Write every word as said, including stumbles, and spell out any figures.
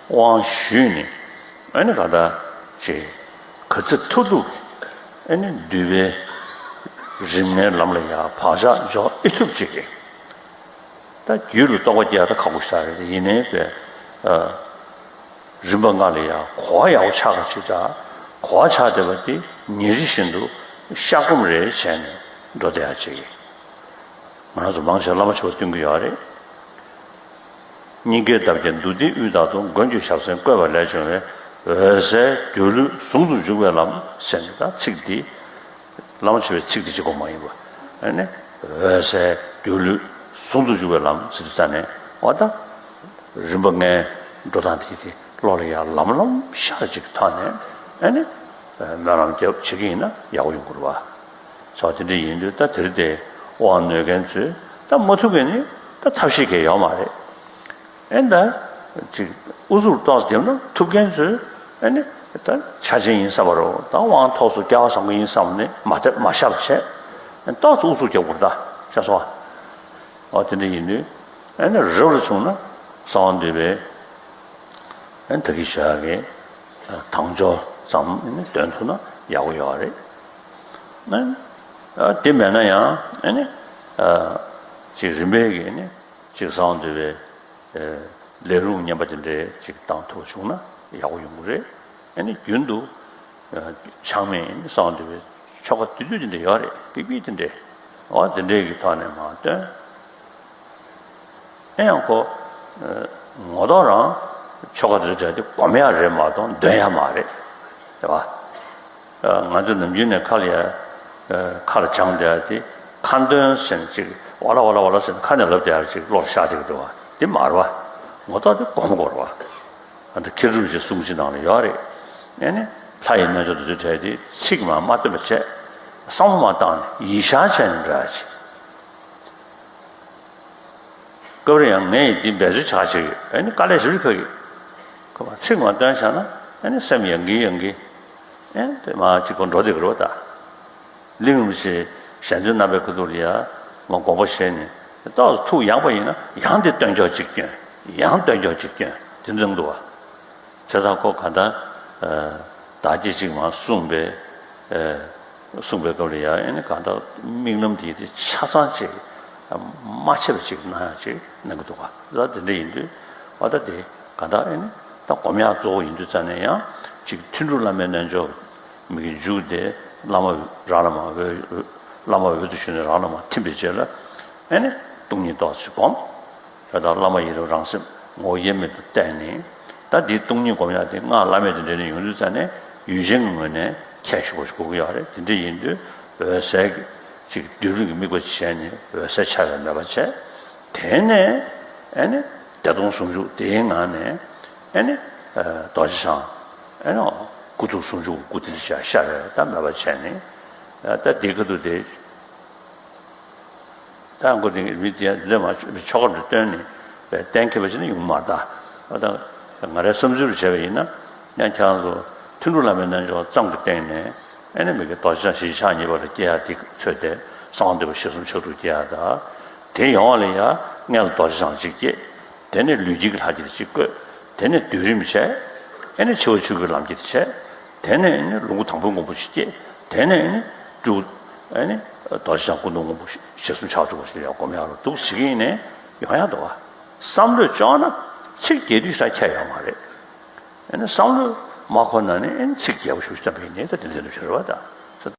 དབང་ཞུས་ནས་ཨ་ནི་ག་ད་ཅིག་ག་ཚོད་ཐུབ་ཐུབ་ཨ་ནི་འདུས་པའི་རིམ་ལྔའི་ལམ་ལ་ཡང་བག་ཆགས་འཇོག་ཨེ་ཐུབ་ཅིག་གི། ད་རྒྱུད་ལ་རྟོགས་པ་སྐྱེ་ཡག་ད་ཁག་པོ་ཞིག་རེད། ཡིན་ནའི་པས་ཨ། རིམ་པ་ལྔ་ལ་ཡང་གོ་བ་ཡག་པོ་ཆགས་པ་ཅིག་དང་། གོ་བ་ཆགས་བསྡད་པ་དེ་ཉིན་རེ་བཞིན་དུ་བཤགས་སྒོམ་རེ་བྱས་ནས་འགྲོ་བསྡད་ཡག་ཅིག་ཡིན། ང་རང་ཚོ་མང་ཆེ་བ་བླ་མ་མཆོད་པ་འདོན་གྱི་ཡོད་རེད། སྙིང་གའི་འདབ་བརྒྱ་འདུ་འདི་དབུས་དག་ཏུ། མགོན་གྱི་ཞབས་སེན་བཀོད་པ་ལས་བྱུང་བའི། འོད་གསལ་སྒྱུ་ལུས་ཟུང་དུ་འཇུག་པའི་ལམ་ཟེར་ནས། ད་ཚིག་འདི་བླ་མ་མཆོད་པའི་ཚིག་འདི་གཅིག་པོ་མ་ཡིན་པ། ཨ་ནི་འོད་གསལ་སྒྱུ་ལུས་ཟུང་དུ་འཇུག་པའི་ལམ་ཟེར་དུས་ཙ་ནས། འོ་ད་རིམ་པ་ལྔའི་འགྲོ་སྟངས་དེ་དེ་བློ་ལ་ཡང་ལམ་ལམ་ཤར་ཅིག་གི་ཐོག་ནས་ཨ་ནི་སྨོན་ལམ་རྒྱབ་བྱེད་ཀྱི་ཡིན་ན་ཡག་པོ་ཡོང་གི་རེད་བ། བྱ་བ་དེ་འདྲ་ཡིན་དུས་ད་དེ་རིང་དེ་དབང་ནོད་མཁན་ཚོས་ད་མ་ཐུབ་མཁན་ནི་ད་ཐབས་ཤེས་གང་ཡང་ཡོད་མ་རེད། ཨེ་ད་ཅིག་ཨུ་ཚུགས་ཏོག་ཙམ་བརྒྱབ་ན་ཐུབ་མཁན་ཚོས་ཨེ་ནི་ད་ཆ་ཆེན་ཡིན་བསམ་པ་རེད། ད་དབང་ཐོག་སོ་རྒྱལ་བ་བཟང་པོ་ཡིན་བསམ་ནས་མ་ཐེ་མ་བཤད་པ་བྱས། ཨེ་ཏོག་ཙམ་ཨུ་ཚུགས་རྒྱབ་དགོས་རེད། ད་ཤེས་སོང་ཨ། འོ་དེ་འདྲ་ཡིན་དུས་ཨེ་ནི་རབ་རུ་བྱུང་ན་གསང་བ་འདུས་པའི་ཨེ་ད་གིན་ཞུ་ཡག་གི་དལ་འབྱོར་ཙམ་ཨེ་ནི་འདོན་ཐུབ་ན་ཡག་པོ་ཡོད་རེད། ཨེ་ནི་ཨ་དེ་མེད་ན་ཡང་ཨེ་ནི་ཨ་ཅིག་རིམ་པས་ཀྱི་ཨེ་ནི་ཅིག་གསང་བ་འདུས་པའི་ལས་རུང་བསྙེན་པ་དེ་འདྲའི་ཅིག་བཏང་ཐུབ་བྱུང་ན་ཡག་པོ་ཡོང་གི་རེད། ཨ་ནི་རྒྱུན་དུ་ཆག་མེད་གསང་བ་འདུས་པའི་ཆོ་ག་དུས་དུས་དེ་འདྲ་ཡོད་རེད། པིག་པིག་དེ་འདྲའི་འོ་དེ་འདྲའི་གི་ཐོག་ནས་མར་བཏོན། ཨེ་ཡང་ཁོ་ངོ་ཐོག་རང་ཆོ་ག་དེ་འདྲ་དེ་སྒོམ་ཡག་རེད་མ་གཏོགས་འདོན་ཡག་མ་རེད། རེད་བ། ང་ཚོ་ནམ་རྒྱུན་ནས་ཁ་ལ་ཡ། ཁ་ལ་བྱང་བསྡད་ཡ་དེ་ཁ་འདོན་ཟེར་ནས་ཅིག་ཝ་ལ་ཝ་ལ་ཝ་ལ་ཟེར་ནས་ཁ་ནས་ལབ་བསྡད་ཡ་ཅིག་བློ་ལ་ཤར་བསྡད་ཀྱི་འདུག་བ། དེ་མ་རེད་བ། ངོ་ཐོག་དེ་སྒོམ་དགོས་རེད་བ། ཨ་ད་མཁས་གྲུབ་ཀྱི་གསུང་ཅིག་ནང་ལ་ཡོད་རེད། ཨེ་ནི་ལྷ་ཡི་རྣལ་འབྱོར་དེ་ཚོའི་གྲས་དེ་ཚིག་མ་མ་བཏོན་པ་བྱས། བསམ་བློ་མ་བཏང་ནས་ཡིད་ཤར་བྱས་ནས་འགྲོ་ཡ་ཅིག་སྐབས་རེ་ཡང་ངས་འདི་འབད་རྩོལ་ཆག་ཆག་ཡོད། ཨ་ནི་དཀའ་ལས་ཞེ་པོ་ཅིག་ཁག་གི། ཁོ་མ་ཚིག་མ་བཏོན་བཞག་ན་ཨ་ནི་སེམས་ཡང་གི་ཡང་གི། ཨེ་དེ་མ་གཅིག་པོ་འགྲོ་བསྡད་ཀྱི་རེད་བ་ད། གླིང་རིན་པོ་ཆེ་གཞན་དོན་རྣམ་པའི་ཁ་ཐུག་ལ་ཡ་མ་དགོངས་པ་བཞེས་ནས་ཏོག་ཙམ་ཐུགས་ཡངས་པ་ཡིན་ན་ཡང་དེ་བཏོན་ཀྱོག་ཅིག་བསྐྱོན། ཡང་བཏོན་ཀྱོག་ཅིག་བསྐྱོན། དེ་འདྲ་འདུག་བ། བྱས་ཙང་ཁོ་ག་ད་བདག་བསྐྱེད་ཅིག་མ་གསུངས་པའི། གསུངས་པའི་སྐབས་ལ་ཡང་ཨེ་ནི་གང་ལྟར་དམིགས་རྣམ་དེ་དེ་ཆ་ཚང་ཅིག་མ་ཆད་པ་ཅིག་གནང་ཡག་ཅིག་གནང་གི་འདུག་ག་ད་དེ་འདྲ་ཡིན་དུས་ཨ་ད་དེ་གང་ལྟར་ཨེ་ནི་ད་སྒོམ་ཡག་གཙོ་བོ་ཡིན་དུས་ཙ་ནས་ཡང་ཅིག་ཐུན་དྲུག་བླ་མའི་རྣལ་འབྱོར་མི་གི་མཇུག་དེ་བླ་མ་རང་ལ་མ་འོད། བླ་མ་འོད་དུ་ཞུ་ནས་རང་ལ་མ་ཐིམ་པའི་རྗེས་ལ་ཨེ་ནི་སྟོང་ཉིད་རྟོགས་ཅིག་སྒོམ། དེ་ལྟར་བླ་མ་ཡི་རང་རང་སེམས་ངོ་བོ་དབྱེར་མེད་དུ་བསྟན་ནས། ད་འདི་སྟོང་ཉིད་སྒོམ་ཡག་དེ་སྔགས་བླ་མེད་དེ་འདྲ་ནས་ཡོང་དུས་ཙ་ནས་ཡུལ་ཅན་གྱི་ངོས་ནས་ཁྱད་ཞུགས་པ་ཞིག་དགོས་ཀྱི་ཡོད་རེད། དེ་འདྲ་ཡིན་དུས་འོད་གསལ་གྱི་ཅིག་སྡོད་ལུགས་ཀྱི་དམིགས་པ་བྱས་ནས་འོད་གསལ་འཆར་བའི་མོས་པ་བྱས། དེ་ནས་ཨེ་ནི་བདེ་སྟོང་ཟུང་འཇུག་དེའི་ངང་ནས་ཨེ་ནི་རྡོ་རྗེ་འཆང་ཨེ་ནི་སྐུ་ཐུགས་ཟུང་འཇུག་སྐུ་དེ་འདྲ་ཅིག་ཤར་བའི་ད་མོས་པ་བྱས་ནས་ད་འདི་ཁ་ཐུག་དེ། ད་ཁོ་དེ་མི་དེ་འདི་མ་ཆོ་ག་འདི་བཏོན་ནས་གཏན་འཁེལ་བ་ཞིག་ནི་ཡོང་མ་རེད་ད། ཨ་ད་ང་རའི་བསམ་ཚུལ་རུ་བྱས་པ་ཡིན་ན་ཡང་ཁྱེད་རང་ཚོ་ཐུན་དྲུག་བླ་མའི་རྣལ་འབྱོར་ཙམ་གྱི་སྟེང་ནས་ཨེ་ནི་མི་གི་རྡོ་རྗེ་འཆང་ཞི་ཞི་འཆང་གཉིས་པ་ལ་སྐྱེ་ཡག་དེ་ཚོད་དེ་གསང་བ་འདུས་པ་ཞེ་གསུམ་ཕྱག་དྲུག་སྐྱེ་ཡག་ད། དེ་ཡོང་བ་ལ་ཡང་སྔོན་ལ་རྡོ་རྗེ་འཆང་གཅིག་སྐྱེ། དེ་ནས་ལུས་དཀྱིལ་གྱི་ལྷ་གཅིག་བསྐོས། དེ་ནས་སྡོད་རིམ་བྱས། ཨེ་ནས་འཆི་བ་ཆོས་སྐུའི་ལམ་གྱིས་བྱས། དེ་ནས་ཨེ་ནས་ལོངས་སྐུ་དང་པོའི་ངོ་བོ་ཞིག་སྐྱེས། དེ་ནས་ཨེ་ནས་སྤྲུལ། ཨེ་ནས་རྡོ་རྗེ་འཆང་སྐུ་མདོག་སྔོན་པོ་ཞེ་གསུམ་ཆགས་འགྲོ་བ་ཞིག་ལ་ཡང་སྒོམ་ཡག་རུ་འདུག་ཟེར་གྱི་ཡིན་ནས་ཡོང་ཡག་འདུག་བ། བསམ་བློས་བཅོས་ན་ཚིག་རྒྱས་བསྡུས་ཤ་ཁྱད་ཡོད་མ་རེད། ཨེ་ནས་བསམ་བློས་མ་འཁོར་ན་ནི་ཨེ་ནས་ཚིག་རྒྱས་པོ་ཞུ་ཞུ་བཏང་པ་ཡིན་ནས་ད་དེ་འདྲ་འདུག་ཞེས་རེད་བ་ད།